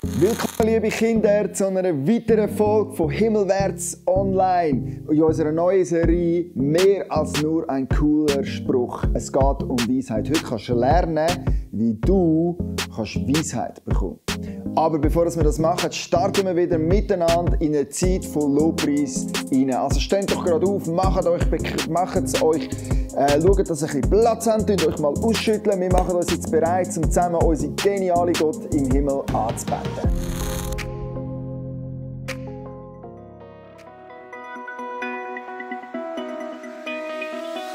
Willkommen, liebe Kinder, zu einer weiteren Folge von Himmelwärts Online. In unserer neuen Serie «Mehr als nur ein cooler Spruch». Es geht um Weisheit. Heute kannst du lernen, wie du Weisheit bekommen kannst. Aber bevor wir das machen, starten wir wieder miteinander in eine Zeit von Lobpreis rein. Also steht doch gerade auf, macht es euch. Schaut, dass ihr ein bisschen Platz habt, euch mal ausschütteln. Wir machen uns jetzt bereit, um zusammen unseren genialen Gott im Himmel anzubeten.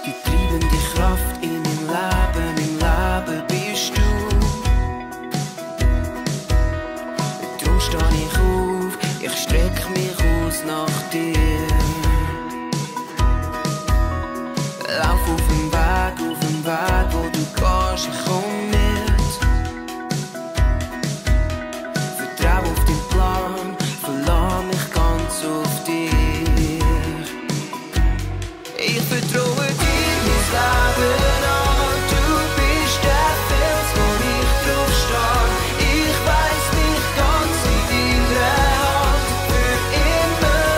Die treibende Kraft in meinem Leben bist du. Darum stehe ich auf, ich strecke mich aus nach dir. Lauf auf dem Weg, wo du gehst, ich komm mit. Vertrau auf deinen Plan, verlass mich ganz auf dich. Ich vertraue dir mein Leben an, du bist der Fels, wo ich drauf stehe. Ich weiss mich ganz in deiner Hand für immer.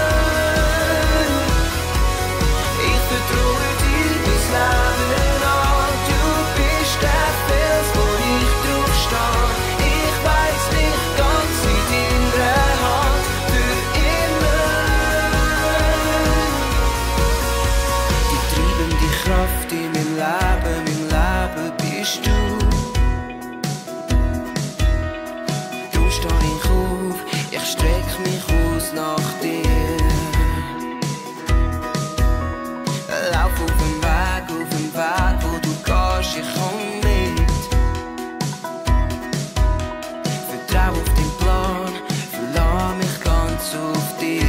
Ich vertraue dir mein Leben an, du bist der Fels, wo ich drauf stehe. Ich weiss mich ganz in deiner Hand für immer. Die treibende Kraft in meinem Leben bist du. Darum stehe ich auf, ich strecke mich aus nach dir. Lauf auf dem Weg, wo du gehst, ich komm mit. Vertrau auf deinen Plan, verlass mich ganz auf dich.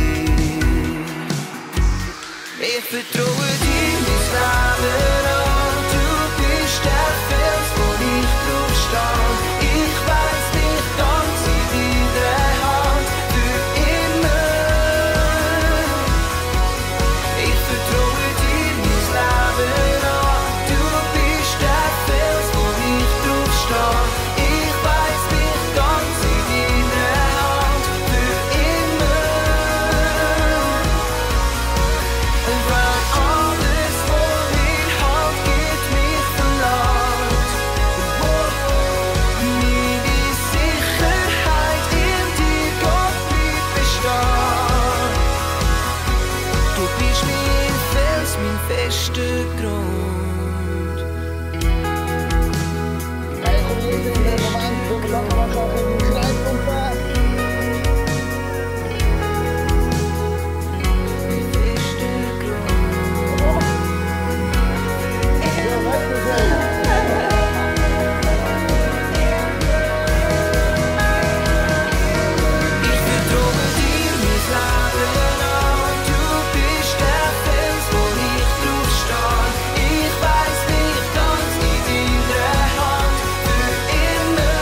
Ich vertraue dir mein Leben an, du bist der Fels, wo ich drauf stehe. Ich weiss mich ganz in deiner Hand für immer. Ich vertraue dir mein Leben an, du bist der Fels, wo ich drauf stehe. Ich weiss mich ganz in deiner Hand für immer. Weil alles, was mir halt gibt, mich verlangt. Meine Sicherheit in dir, Gott, bleibt bestehen. Du bist mein Fels, mein fester Grund. Hey, komm jeder in den Moment, wo wir sagen, was auch in den Kreis kommt. Mein fester Grund. Ja, weiter so. Ich vertraue dir mein Leben an, du bist der Fels, wo ich drauf stehe. Ich weiss mich ganz in deiner Hand für immer.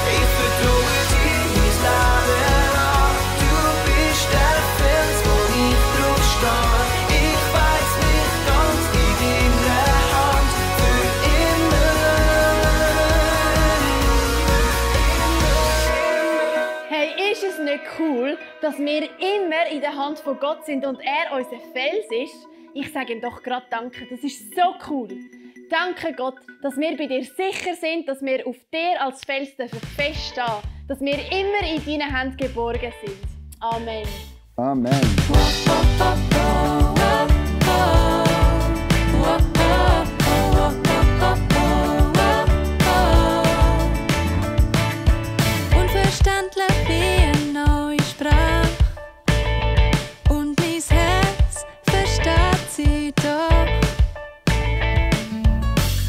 Ich vertraue dir mein Leben an, du bist der Fels, wo ich drauf stehe. Ich weiss mich ganz in deiner Hand für immer. Hey, ist es nicht cool, dass wir immer in der Hand von Gott sind und er unser Fels ist? Ich sage ihm doch gerade Danke, das ist so cool. Danke Gott, dass wir bei dir sicher sind, dass wir auf dir als Fels feststehen dürfen, dass wir immer in deinen Händen geborgen sind. Amen. Amen. Unverständlich wie eine neue Sprache. Und mein Herz versteht sie doch.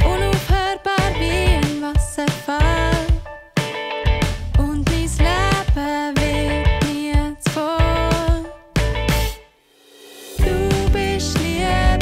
Unaufhörbar wie ein Wasserfall. Und mein Leben wird nie zu voll. Du bist Liebe.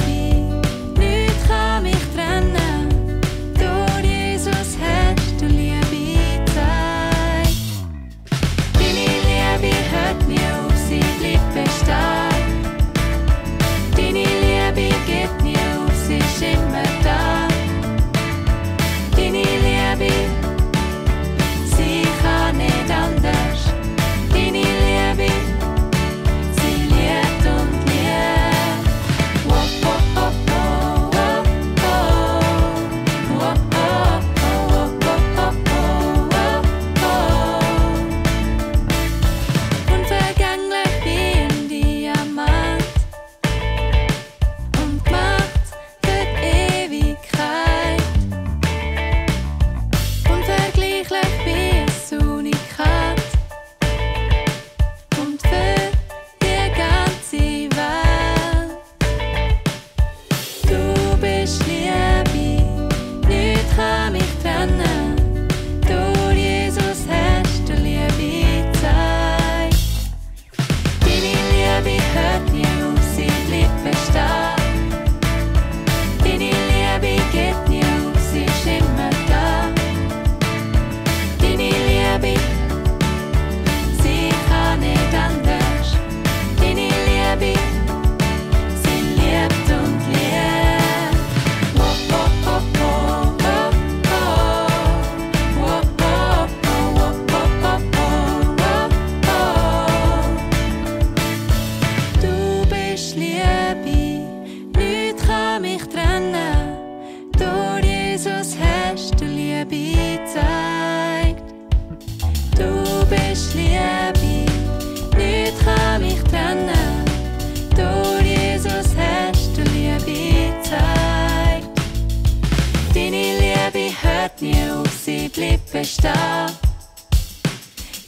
Lippen stehen.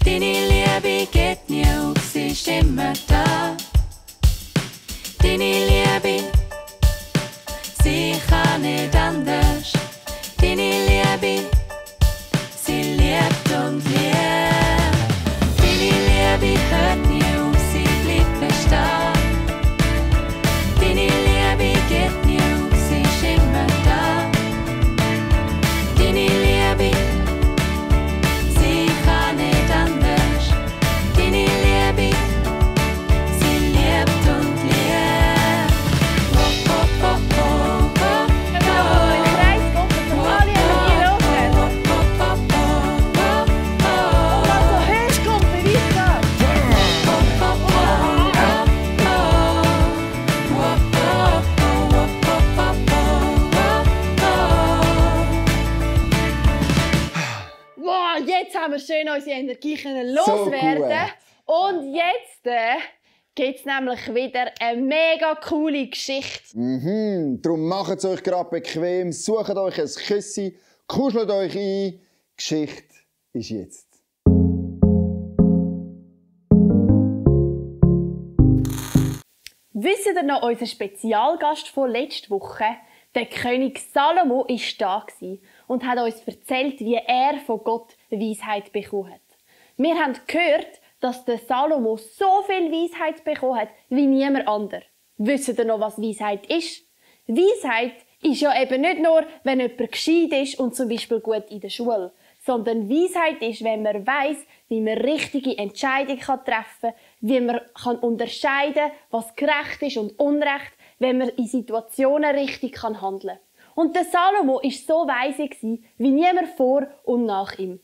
Deine Liebe geht nie auf, sie ist immer da. Deine Liebe, sie kann nicht anders. Deine Liebe, sie liebt und liebt. Deine Liebe hört nie auf, sie bleibt bestehen. Deine Liebe geht nie auf, sie ist immer da. Deine Liebe, sie kann nicht anders. Deine Liebe, sie liebt und liebt. Oh, oh, oh, oh, oh, oh. In Kreisgruppe von alle Dialogen. Also Höchstgruppe, wie ist das? Wow, jetzt haben wir schön unsere Energie loswerden. Und jetzt gibt es nämlich wieder eine mega coole Geschichte. Darum macht es euch gerade bequem, sucht euch ein Küssi, kuschelt euch ein. Die Geschichte ist jetzt. Wisst ihr noch unseren Spezialgast von letzter Woche? Der König Salomo war da und hat uns erzählt, wie er von Gott Weisheit bekommen hat. Wir haben gehört, dass der Salomo so viel Weisheit bekommen hat wie niemand anderes. Wisst ihr noch, was Weisheit ist? Weisheit ist ja eben nicht nur, wenn jemand gescheit ist und zum Beispiel gut in der Schule, sondern Weisheit ist, wenn man weiss, wie man richtige Entscheidungen treffen kann, wie man unterscheiden kann, was gerecht ist und unrecht, wenn man in Situationen richtig handeln kann. Und der Salomo war so weise wie niemand vor und nach ihm.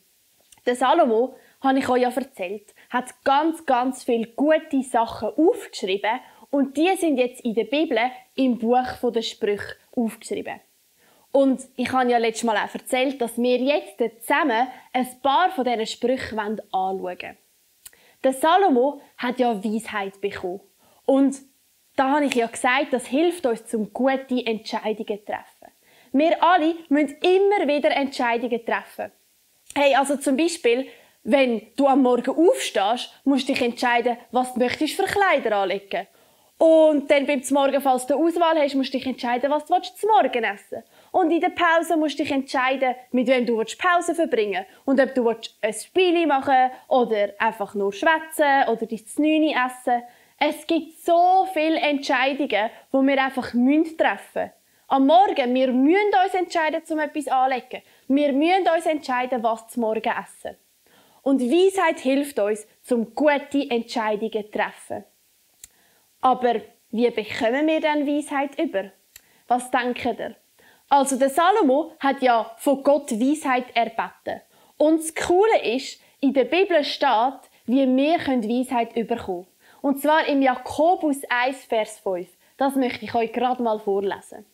Der Salomo, habe ich euch ja erzählt, hat ganz viele gute Sachen aufgeschrieben und die sind jetzt in der Bibel im Buch der Sprüche aufgeschrieben. Und ich habe ja letztes Mal auch erzählt, dass wir jetzt zusammen ein paar von diesen Sprüchen anschauen wollen. Der Salomo hat ja Weisheit bekommen. Und da habe ich ja gesagt, das hilft uns, zum gute Entscheidungen zu treffen. Wir alle müssen immer wieder Entscheidungen treffen. Hey, also zum Beispiel, wenn du am Morgen aufstehst, musst du dich entscheiden, was du möchtest für Kleider anlegen. Und dann beim Morgen, falls du Auswahl hast, musst du dich entscheiden, was du zum Morgen essen willst. Und in der Pause musst du dich entscheiden, mit wem du Pause verbringen willst. Und ob du ein Spiel machen oder einfach nur schwätzen oder dein Znüni essen. Es gibt so viele Entscheidungen, die wir einfach treffen müssen. Am Morgen, wir müssen uns entscheiden, um etwas anzulegen. Wir müssen uns entscheiden, was zum Morgen essen. Und Weisheit hilft uns, um gute Entscheidungen zu treffen. Aber wie bekommen wir dann Weisheit über? Was denkt ihr? Also der Salomo hat ja von Gott Weisheit erbeten. Und das Coole ist, in der Bibel steht, wie wir Weisheit bekommen können. Und zwar im Jakobus 1, Vers 5. Das möchte ich euch gerade mal vorlesen.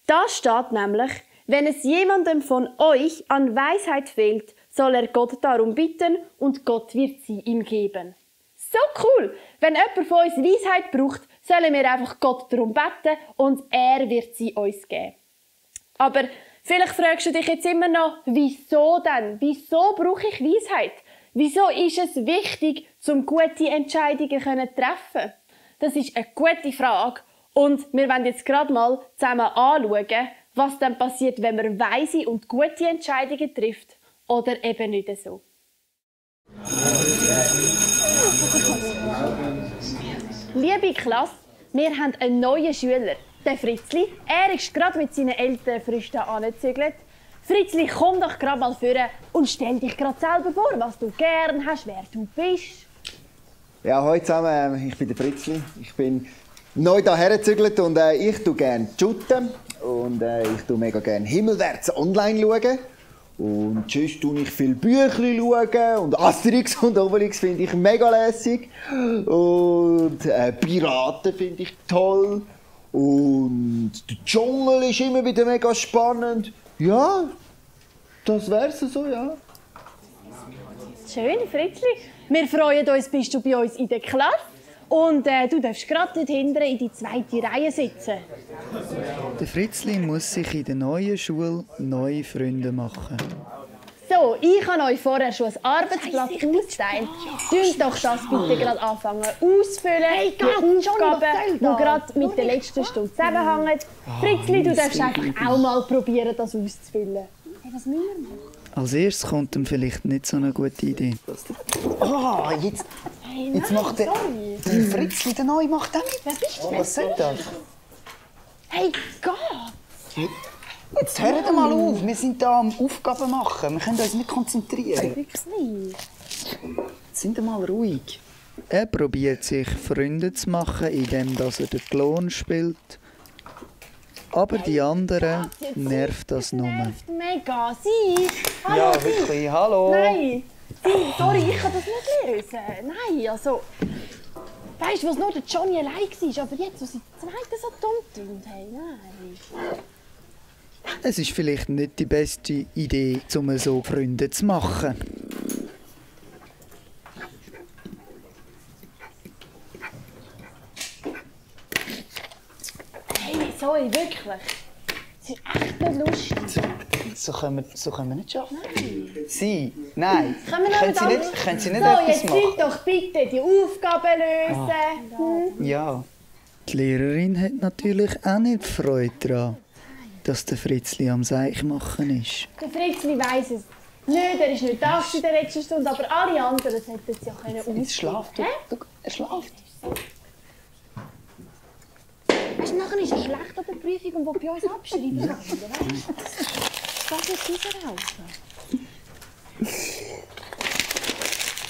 Da steht nämlich, wenn es jemandem von euch an Weisheit fehlt, soll er Gott darum bitten und Gott wird sie ihm geben. So cool! Wenn jemand von uns Weisheit braucht, sollen wir einfach Gott darum beten und er wird sie uns geben. Aber vielleicht fragst du dich jetzt immer noch, wieso denn? Wieso brauche ich Weisheit? Wieso ist es wichtig, um gute Entscheidungen zu treffen? Das ist eine gute Frage und wir wollen jetzt gerade mal zusammen anschauen, was dann passiert, wenn man weise und gute Entscheidungen trifft oder eben nicht so. Liebe Klasse, wir haben einen neuen Schüler, den Fritzli. Er ist gerade mit seinen Eltern frisch hier angezügelt. Fritzli, komm doch gerade mal vor und stell dich gerade selber vor, was du gern hast, wer du bist. Ja, hallo zusammen, ich bin der Fritzli. Ich bin neu hierher gezügelt und ich tue gerne shooten und ich tue mega gerne Himmelwärts online schauen. Und sonst schaue ich viele Büchlein schauen und Asterix und Obelix finde ich mega lässig. Und Piraten finde ich toll. Und der Dschungel ist immer wieder mega spannend. Ja, das wär's so, ja. Schön, Fritzli. Wir freuen uns, bist du bei uns in der Klasse. Und du darfst gerade dort hinten in die zweite Reihe sitzen. Der Fritzli muss sich in der neuen Schule neue Freunde machen. So, ich habe euch vorher schon ein Arbeitsblatt ausgeteilt. Tun doch das bitte gerade anfangen auszufüllen. Die Aufgaben, die gerade mit der letzten Stunde zusammenhängen. Fritzli, du darfst einfach auch mal probieren, das auszufüllen. Hey, was müssen wir machen? Als erstes kommt ihm vielleicht nicht so eine gute Idee. Jetzt macht der Fritzli, der Neue, macht auch mit. Wer bist du? Was soll das? Hey, geh! Jetzt hört mal auf, wir sind hier am Aufgaben machen. Wir können uns nicht konzentrieren. Fritzli. Sind mal ruhig. Er probiert sich Freunde zu machen, indem er den Klon spielt. Aber die anderen nervt das nur. Nervt mega. Sie! Hallo, Ja, Sie. wirklich, hallo. Nein! Sie, sorry, ich kann das nicht lösen. Nein, also... Weißt du, was nur der Johnny allein war, aber jetzt, wo sie zweite so dumm tun, hey, nein. Es ist vielleicht nicht die beste Idee, um so Freunde zu machen. Hey, sorry, wirklich. Das ist echt nicht lustig. So können wir nicht schaffen. Sie? Nein. Können wir noch Können Sie nicht so, etwas jetzt machen? tut doch bitte die Aufgaben lösen. Ja. Die Lehrerin hat natürlich auch nicht Freude daran, dass der Fritzli am Seich machen ist. Der Fritzli weiss es nicht, er war nicht da in der letzten Stunde, aber alle anderen hätten es ja ausführen. Jetzt schlaft er. Er schlaft. Weißt du, nachher ist er schlecht an der Prüfung und will bei uns abschreiben. Weißt du? Das ist dieser Auto.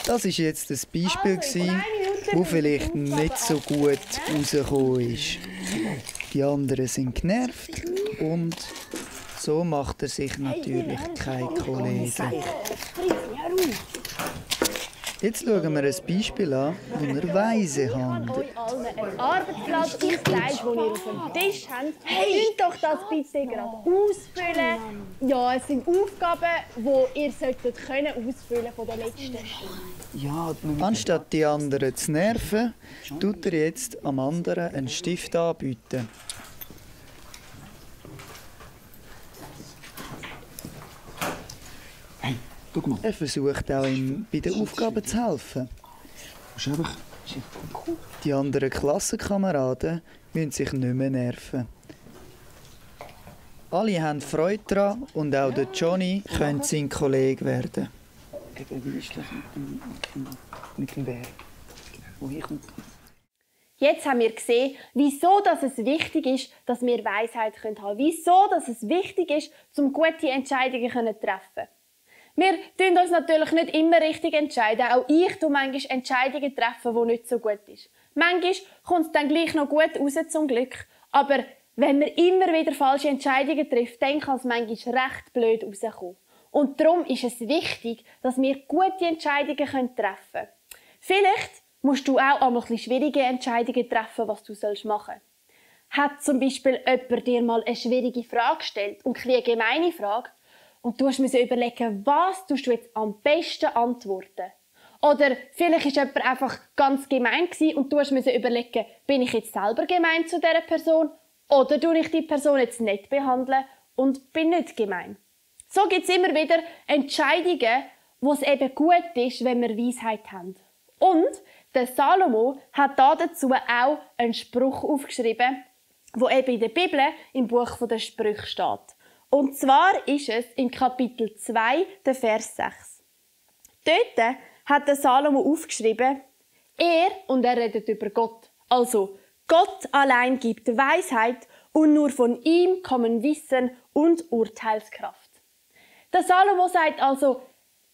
Das war jetzt ein Beispiel, das vielleicht nicht so gut rausgekommen ist. Die anderen sind genervt und so macht er sich natürlich keine Kollegen. Fritzli, hör auf. Jetzt schauen wir ein Beispiel an, wo er weise handelt. Euch allen einen Arbeitsplatz ausgeteilt, den ihr auf dem Tisch habt. Könnt doch das bitte gerade ausfüllen. Ja, es sind Aufgaben, die ihr solltet ausfüllen von der letzten Stunde. Ja, Anstatt die anderen zu nerven, tut er jetzt am anderen einen Stift anbieten. Hey, guck mal. Er versucht auch ihm bei den Aufgaben zu helfen. Du musst einfach... Die anderen Klassenkameraden müssen sich nicht mehr nerven. Alle haben Freude daran und auch der Johnny könnte sein Kollege werden. Wie ist das mit dem Berg? Woher kommt Jetzt haben wir gesehen, wieso dass es wichtig ist, dass wir Weisheit haben können. Wieso dass es wichtig ist, um gute Entscheidungen zu treffen. Wir tun uns natürlich nicht immer richtig entscheiden. Auch ich tue manchmal Entscheidungen treffen, die nicht so gut sind. Manchmal kommt es dann gleich noch gut raus, zum Glück. Aber wenn man immer wieder falsche Entscheidungen trifft, dann kann es manchmal recht blöd rauskommen. Und darum ist es wichtig, dass wir gute Entscheidungen treffen können. Vielleicht musst du auch einmal ein bisschen schwierige Entscheidungen treffen, was du machen sollst. Hat zum Beispiel jemand dir mal eine schwierige Frage gestellt und eine gemeine Frage und du musst überlegen, was du jetzt am besten antworten. Oder vielleicht war jemand einfach ganz gemein und du musst überlegen, bin ich jetzt selber gemein zu dieser Person oder tue ich die Person jetzt nicht behandeln und bin nicht gemein. So gibt es immer wieder Entscheidungen, wo es eben gut ist, wenn wir Weisheit haben. Und der Salomo hat dazu auch einen Spruch aufgeschrieben, wo eben in der Bibel im Buch der Sprüche steht. Und zwar ist es im Kapitel 2, der Vers 6. Dort hat der Salomo aufgeschrieben, und er redet über Gott. Also, Gott allein gibt Weisheit und nur von ihm kommen Wissen und Urteilskraft. Der Salomo sagt also,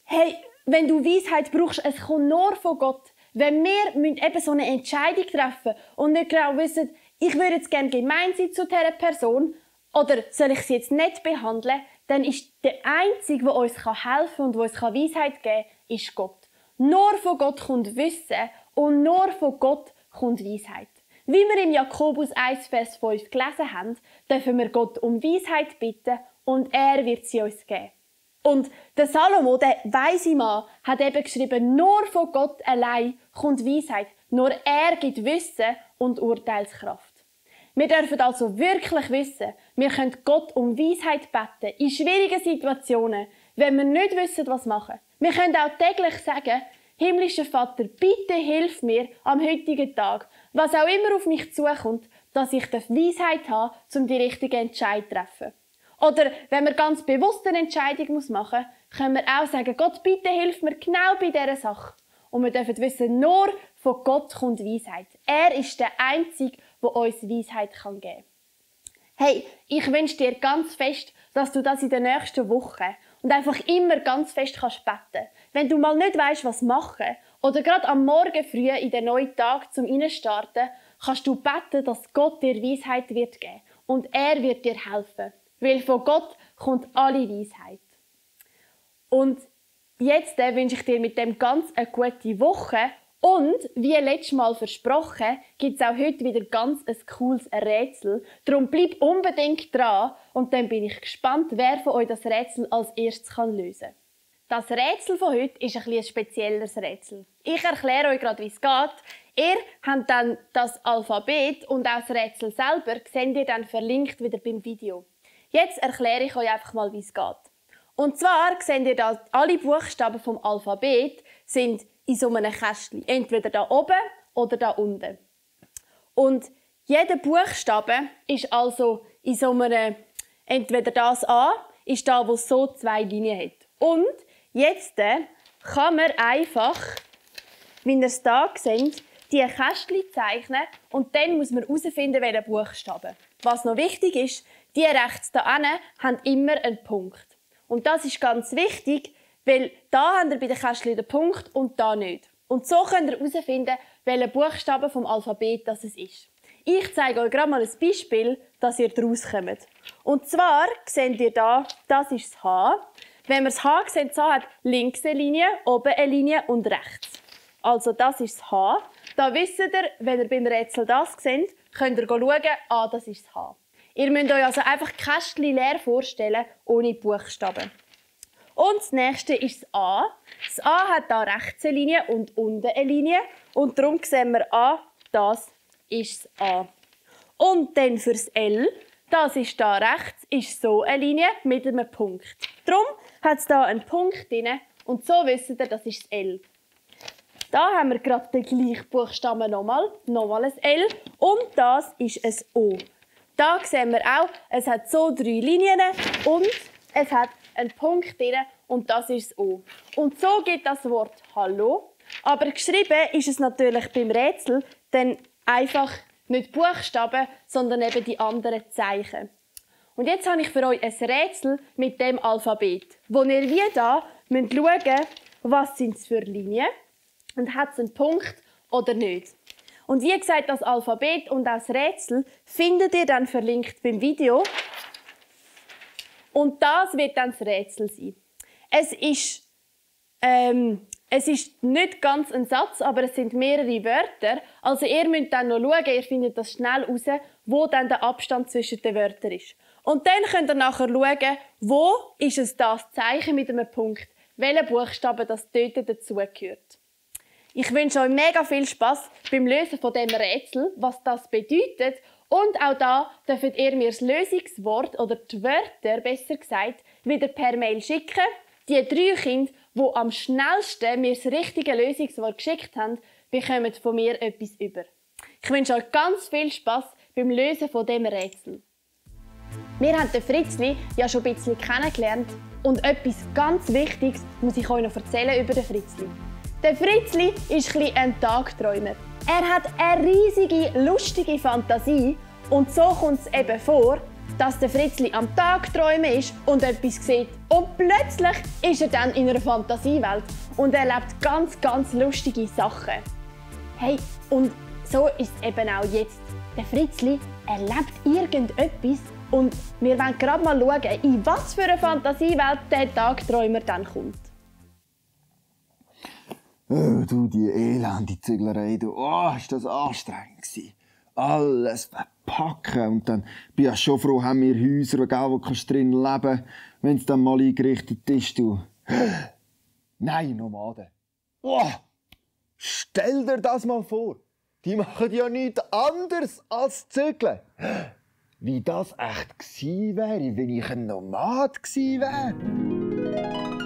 hey, wenn du Weisheit brauchst, es kommt nur von Gott. Wenn wir eben so eine Entscheidung treffen und nicht genau wissen, ich würde jetzt gerne gemein sein zu dieser Person oder soll ich sie jetzt nicht behandeln, dann ist der Einzige, der uns helfen kann und der uns Weisheit geben kann, ist Gott. Nur von Gott kommt Wissen und nur von Gott kommt Weisheit. Wie wir im Jakobus 1, Vers 5 gelesen haben, dürfen wir Gott um Weisheit bitten und er wird sie uns geben. Und der Salomo, der weise Mann, hat eben geschrieben, nur von Gott allein kommt Weisheit. Nur er gibt Wissen und Urteilskraft. Wir dürfen also wirklich wissen, wir können Gott um Weisheit beten in schwierigen Situationen, wenn wir nicht wissen, was machen. Wir können auch täglich sagen, himmlischer Vater, bitte hilf mir am heutigen Tag, was auch immer auf mich zukommt, dass ich die Weisheit habe, um die richtigen Entscheidungen zu treffen. Oder wenn wir ganz bewusst eine Entscheidung machen müssen, können wir auch sagen, Gott, bitte hilf mir genau bei dieser Sache. Und wir dürfen wissen, nur von Gott kommt Weisheit. Er ist der Einzige, der uns Weisheit geben kann. Hey, ich wünsche dir ganz fest, dass du das in den nächsten Wochen und einfach immer ganz fest kannst beten. Wenn du mal nicht weisst, was machen, oder gerade am Morgen früh in den neuen Tag zum Reinstarten, kannst du beten, dass Gott dir Weisheit wird geben. Und er wird dir helfen. Weil von Gott kommt alle Weisheit. Und jetzt wünsche ich dir mit dem ganz eine gute Woche. Und, wie letztes Mal versprochen, gibt es auch heute wieder ganz ein cooles Rätsel. Darum bleib unbedingt dran und dann bin ich gespannt, wer von euch das Rätsel als erstes lösen kann. Das Rätsel von heute ist ein spezielleres Rätsel. Ich erkläre euch gerade, wie es geht. Ihr habt dann das Alphabet und auch das Rätsel selber seht ihr dann verlinkt wieder beim Video. Jetzt erkläre ich euch einfach mal, wie es geht. Und zwar seht ihr da, alle Buchstaben vom Alphabet sind in so einem Kästchen. Entweder da oben oder da unten. Und jeder Buchstabe ist also in so einem, entweder das A, ist da, wo so 2 Linien hat. Und jetzt kann man einfach, wie ihr es hier seht, die Kästchen zeichnen und dann muss man herausfinden, welchen Buchstaben. Was noch wichtig ist, die rechts da hinten haben immer einen Punkt. Und das ist ganz wichtig, weil da habt ihr bei den Kästchen den Punkt und da nicht. Und so könnt ihr herausfinden, welcher Buchstabe vom Alphabet das es ist. Ich zeige euch gerade mal ein Beispiel, dass ihr daraus kommt. Und zwar seht ihr da, das ist das H. Wenn wir das H sehen, das H hat links eine Linie, oben eine Linie und rechts. Also das ist das H. Da wisst ihr, wenn ihr beim Rätsel das seht, könnt ihr schauen, das ist das H. Ihr müsst euch also einfach die Kästchen leer vorstellen, ohne Buchstaben. Und das nächste ist das A. Das A hat hier rechts eine Linie und unten eine Linie. Und darum sehen wir das ist das A. Und dann für das L, das ist hier rechts, ist so eine Linie mit einem Punkt. Darum hat es hier einen Punkt drin und so wisst ihr, das ist das L. Da haben wir gerade den gleichen Buchstaben nochmal ein L und das ist ein O. Da sehen wir auch, es hat so 3 Linien und es hat einen Punkt drin und das ist das O. Und so geht das Wort Hallo. Aber geschrieben ist es natürlich beim Rätsel dann einfach nicht Buchstaben, sondern eben die anderen Zeichen. Und jetzt habe ich für euch ein Rätsel mit dem Alphabet, wo ihr wie da schauen müsst, was sind es für Linien und hat es einen Punkt oder nicht. Und wie gesagt, das Alphabet und das Rätsel findet ihr dann verlinkt beim Video. Und das wird dann das Rätsel sein. Es ist nicht ganz ein Satz, aber es sind mehrere Wörter. Also ihr müsst dann noch schauen, ihr findet das schnell raus, wo dann der Abstand zwischen den Wörtern ist. Und dann könnt ihr nachher schauen, wo ist es das Zeichen mit einem Punkt, welcher Buchstabe das dort dazugehört. Ich wünsche euch mega viel Spass beim Lösen von diesem Rätsel, was das bedeutet. Und auch da dürft ihr mir das Lösungswort oder die Wörter, besser gesagt, wieder per Mail schicken. Die 3 Kinder, die am schnellsten mir das richtige Lösungswort geschickt haben, bekommen von mir etwas über. Ich wünsche euch ganz viel Spass beim Lösen von diesem Rätsel. Wir haben den Fritzli ja schon ein bisschen kennengelernt und etwas ganz Wichtiges muss ich euch noch erzählen über den Fritzli. Der Fritzli ist ein Tagträumer. Er hat eine riesige, lustige Fantasie und so kommt es eben vor, dass der Fritzli am Tag träumen ist und etwas sieht. Und plötzlich ist er dann in einer Fantasiewelt und erlebt ganz, ganz lustige Sachen. Hey, und so ist es eben auch jetzt. Der Fritzli erlebt irgendetwas und wir wollen gerade mal schauen, in was für eine Fantasiewelt der Tagträumer dann kommt. Oh, du, die elende Züglerei, du. Oh, ist das anstrengend gewesen. Alles verpacken. Und dann bin ich schon froh, haben wir Häuser, wo du drin leben kannst, wenn es dann mal eingerichtet ist, du. Nein, Nomaden. Oh, stell dir das mal vor. Die machen ja nichts anderes als zügeln. Wie das echt gewesen wäre, wenn ich ein Nomad gewesen wäre.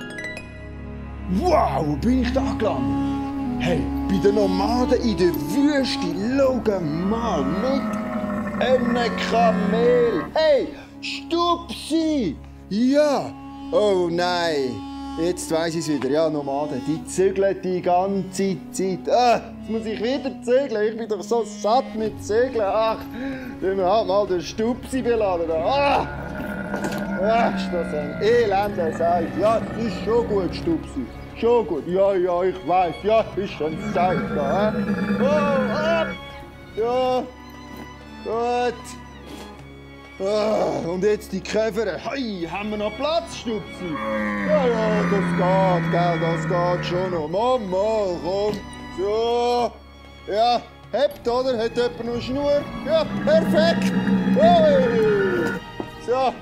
Wow, wo bin ich da gelandet? Hey, bei den Nomaden in der Wüste, schau mal, mit einem Kamel. Hey, Stupsi! Ja! Oh nein, jetzt weiss ich es wieder. Ja, Nomaden, die zügeln die ganze Zeit. Jetzt muss ich wieder zügeln. Ich bin doch so satt mit Zügeln. Ach, tun wir halt mal den Stupsi beladen. Ist das ein elender Seid. Ja, das ist schon gut, Stupsi. Schon gut. Ja, ich weiß. Ja, ist ein Seid da. Oh, ab! Ja, gut. Und jetzt die Käfer. Hey, haben wir noch Platz, Stupsi? Ja, das geht, gell, das geht schon noch. Mama, komm. So. Ja, hebt, oder? Hat jemand noch Schnur? Ja, perfekt. Hey. So.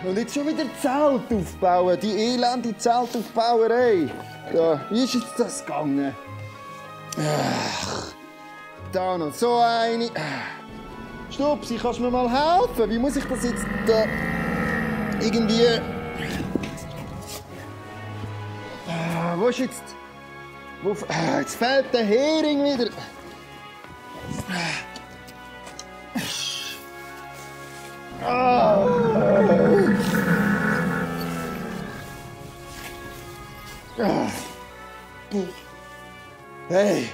Und jetzt schon wieder Zelt aufbauen. Die elende Zeltaufbauerei. Ja, wie ist jetzt das gegangen? Ach, da noch so eine. Stupsi, kannst du mir mal helfen? Wie muss ich das jetzt da irgendwie... wo ist jetzt... jetzt fehlt der Hering wieder. Hey,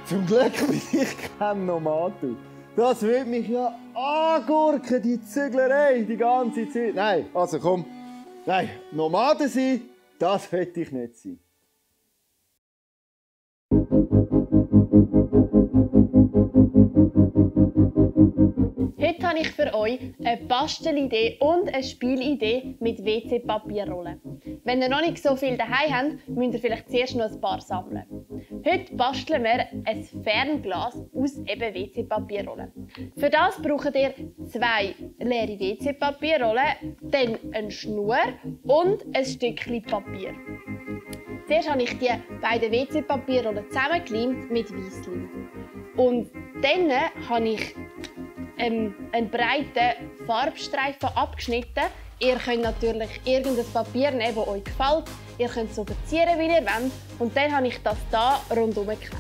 zum Glück bin ich kein Nomade. Das würde mich ja angurken, die Züglerei, die ganze Zeit. Nein, also komm. Nein, Nomaden sein, das hätte ich nicht sein. Heute habe ich für euch eine Bastelidee und eine Spielidee mit WC-Papierrollen. Wenn ihr noch nicht so viel daheim habt, müsst ihr vielleicht zuerst noch ein paar sammeln. Heute basteln wir ein Fernglas aus eben WC-Papierrollen. Für das braucht ihr 2 leere WC-Papierrollen, dann eine Schnur und ein Stückchen Papier. Zuerst habe ich die beiden WC-Papierrollen zusammengekleimt mit Weissleim. Und dann habe ich einen breiten Farbstreifen abgeschnitten. Ihr könnt natürlich irgendein Papier nehmen, das euch gefällt. Ihr könnt es so verzieren, wie ihr wollt. Und dann habe ich das hier rundherum geklebt.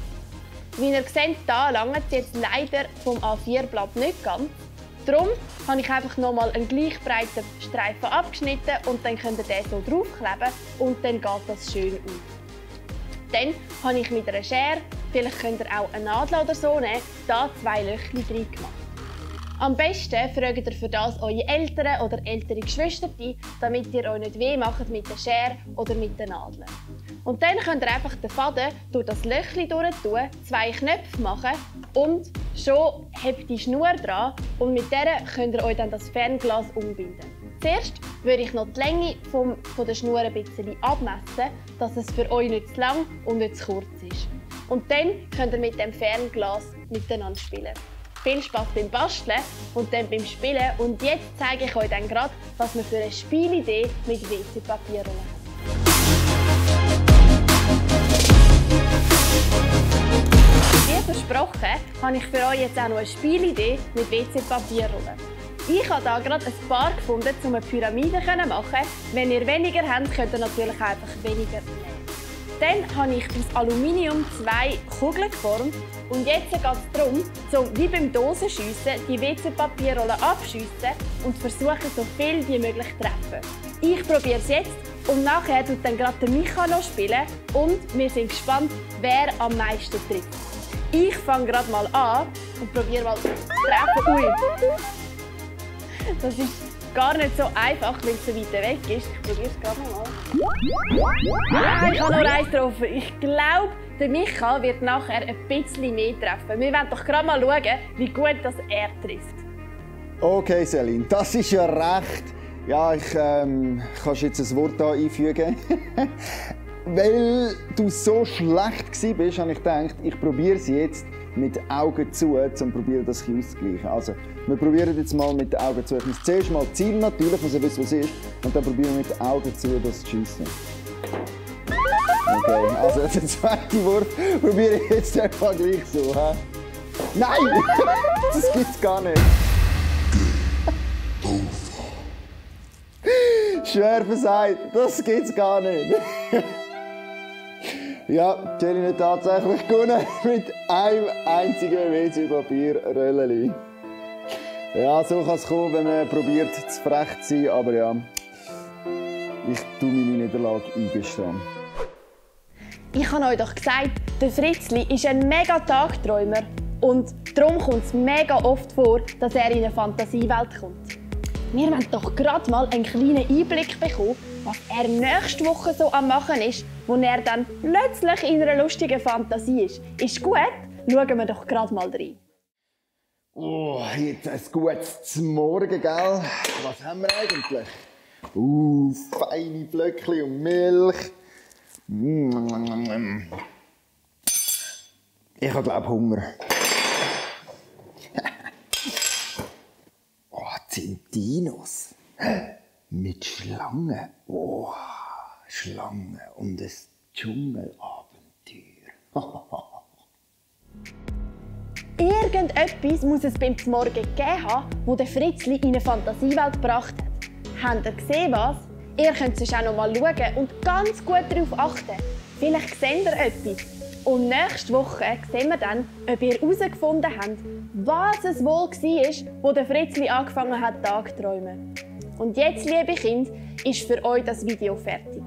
Wie ihr seht, hier langt es jetzt leider vom A4-Blatt nicht ganz. Darum habe ich einfach nochmal einen gleich breiten Streifen abgeschnitten und dann könnt ihr den so draufkleben und dann geht das schön auf. Dann habe ich mit einer Schere, vielleicht könnt ihr auch eine Nadel oder so nehmen, hier 2 Löchchen drin gemacht. Am besten fragt ihr für das eure Eltern oder ältere Geschwister, damit ihr euch nicht weh macht mit der Schere oder mit den Nadeln. Und dann könnt ihr einfach den Faden durch das Löchchen durch tun, 2 Knöpfe machen und schon habt die Schnur dran und mit der könnt ihr euch dann das Fernglas umbinden. Zuerst würde ich noch die Länge von der Schnur ein bisschen abmessen, dass es für euch nicht zu lang und nicht zu kurz ist. Und dann könnt ihr mit dem Fernglas miteinander spielen. Viel Spaß beim Basteln und dann beim Spielen. Und jetzt zeige ich euch dann gerade, was wir für eine Spielidee mit WC-Papierrollen haben. Wie versprochen, habe ich für euch jetzt auch noch eine Spielidee mit WC-Papierrollen. Ich habe hier gerade ein paar gefunden, um eine Pyramide zu machen. Wenn ihr weniger habt, könnt ihr natürlich einfach weniger nehmen. Dann habe ich aus Aluminium 2 Kugeln geformt und jetzt geht es darum, wie beim Dosenschiessen die WC-Papierrolle abschiessen und versuchen, so viel wie möglich zu treffen. Ich probiere es jetzt und nachher tut dann gerade der Micha noch spielen und wir sind gespannt, wer am meisten trifft. Ich fange gerade mal an und probiere mal zu treffen. Ui. Das ist gar nicht so einfach, weil es so weit weg ist. Ich probiere es gerade mal. Ich habe nur eins getroffen. Ich glaube, der Micha wird nachher ein bisschen mehr treffen. Wir wollen doch gerade mal schauen, wie gut das er trifft. Okay, Celine, das ist ja recht. Ja, kannst jetzt ein Wort hier einfügen. Weil du so schlecht warst, habe ich gedacht, ich probiere es jetzt mit Augen zu, um das auszugleichen. Also, wir probieren jetzt mal mit den Augen zu. Ich muss zuerst mal zielen, natürlich, muss ich wissen, was es ist. Und dann probieren wir mit den Augen zu, das zu schiessen. Okay, also den zweiten Wurf probiere ich jetzt einfach gleich so. He? Nein! Das gibt's gar nicht. Schwer versagt, das gibt's gar nicht. Ja, Jelly hat tatsächlich gewonnen mit einem einzigen WC-Papier-Röllchen. Ja, so kann es kommen, wenn man probiert, zu frech zu sein, aber ja, ich tue meine Niederlage eingestehen. Ich habe euch doch gesagt, der Fritzli ist ein mega Tagträumer und darum kommt es mega oft vor, dass er in eine Fantasiewelt kommt. Wir wollen doch gerade mal einen kleinen Einblick bekommen, was er nächste Woche so am Machen ist, wo er dann plötzlich in einer lustigen Fantasie ist. Ist gut? Schauen wir doch gerade mal rein. Oh, jetzt ein gutes Morgen, gell? Was haben wir eigentlich? Feine Flöckchen und Milch. Ich habe, glaube ich, Hunger. Oh, Zintinos. Mit Schlangen. Oh, Schlangen und ein Dschungelabenteuer. Irgendetwas muss es beim Morgen gegeben haben, wo der Fritzli in eine Fantasiewelt gebracht hat. Habt ihr gesehen, was? Ihr könnt sonst auch noch mal schauen und ganz gut darauf achten. Vielleicht seht ihr etwas. Und nächste Woche sehen wir dann, ob ihr herausgefunden habt, was es wohl war, wo der Fritzli angefangen hat, Tag zu träumen. Und jetzt, liebe Kinder, ist für euch das Video fertig.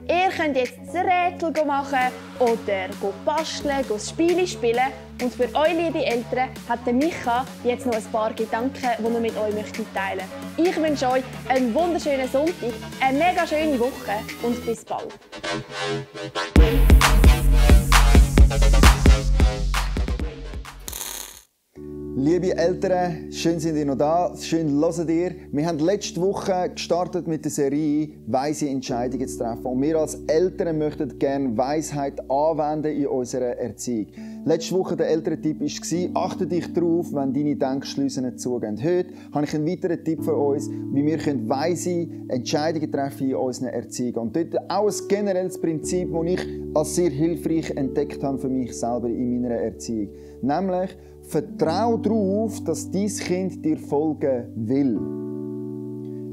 Ihr könnt jetzt das Rätsel machen oder basteln, das Spiele spielen. Und für euch, liebe Eltern, hat der Micha jetzt noch ein paar Gedanken, die er mit euch teilen möchte. Ich wünsche euch einen wunderschönen Sonntag, eine mega schöne Woche und bis bald. Liebe Eltern, schön sind ihr noch da, schön hört ihr. Wir haben letzte Woche gestartet mit der Serie «Weise Entscheidungen zu treffen». Und wir als Eltern möchten gerne Weisheit anwenden in unserer Erziehung. Letzte Woche der Elterntipp war, achte dich darauf, wenn deine Denkschlüsse nicht zugehen. Heute habe ich einen weiteren Tipp für uns, wie wir weise Entscheidungen treffen in unserer Erziehung. Und dort auch ein generelles Prinzip, das ich als sehr hilfreich entdeckt habe für mich selber in meiner Erziehung. Nämlich, vertrau darauf, dass dein Kind dir folgen will.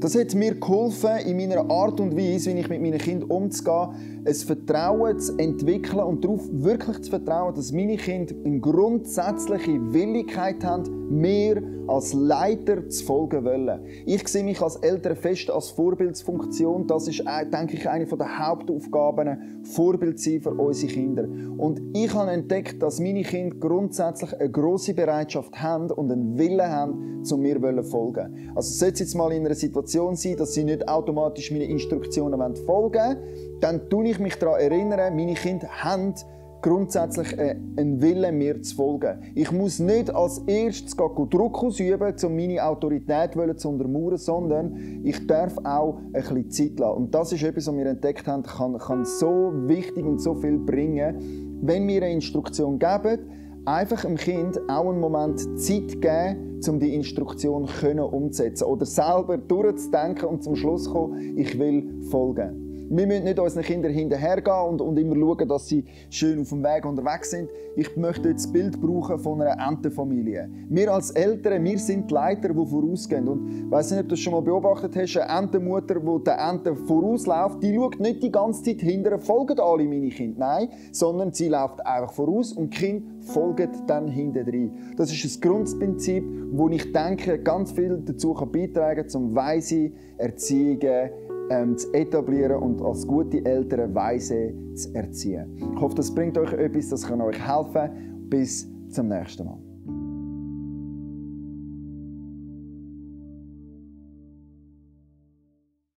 Das hat mir geholfen, in meiner Art und Weise, wie ich mit meinen Kindern umzugehen, ein Vertrauen zu entwickeln und darauf wirklich zu vertrauen, dass meine Kinder eine grundsätzliche Willigkeit haben, mir als Leiter zu folgen wollen. Ich sehe mich als Eltern fest als Vorbildsfunktion. Das ist, denke ich, eine der Hauptaufgaben, Vorbild sein für unsere Kinder. Und ich habe entdeckt, dass meine Kinder grundsätzlich eine grosse Bereitschaft haben und einen Willen haben, zu mir zu folgen. Also sollte es jetzt mal in einer Situation sein, dass sie nicht automatisch meine Instruktionen folgen wollen, dann tue ich mich daran erinnern, meine Kinder haben grundsätzlich einen Willen, mir zu folgen. Ich muss nicht als erstes Druck ausüben, um meine Autorität zu untermauern, sondern ich darf auch ein bisschen Zeit lassen. Und das ist etwas, was wir entdeckt haben, kann so wichtig und so viel bringen. Wenn wir eine Instruktion geben, einfach dem Kind auch einen Moment Zeit geben, um die Instruktion umzusetzen oder selber durchzudenken und zum Schluss zu kommen, ich will folgen. Wir müssen nicht unseren Kindern hinterhergehen und immer schauen, dass sie schön auf dem Weg unterwegs sind. Ich möchte jetzt das Bild brauchen von einer Entenfamilie. Wir als Eltern, wir sind die Leiter, die vorausgehen. Und ich weiss nicht, ob du das schon mal beobachtet hast, eine Entenmutter, die der Ente vorausläuft, die schaut nicht die ganze Zeit hinterher, folgen alle meine Kinder. Nein, sondern sie läuft einfach voraus und die Kinder folgen dann hintendrein. Das ist ein Grundprinzip, wo ich denke, ganz viel dazu beitragen kann, um weise Erziehungen zu etablieren und als gute Eltern weise zu erziehen. Ich hoffe, das bringt euch etwas, das kann euch helfen. Bis zum nächsten Mal.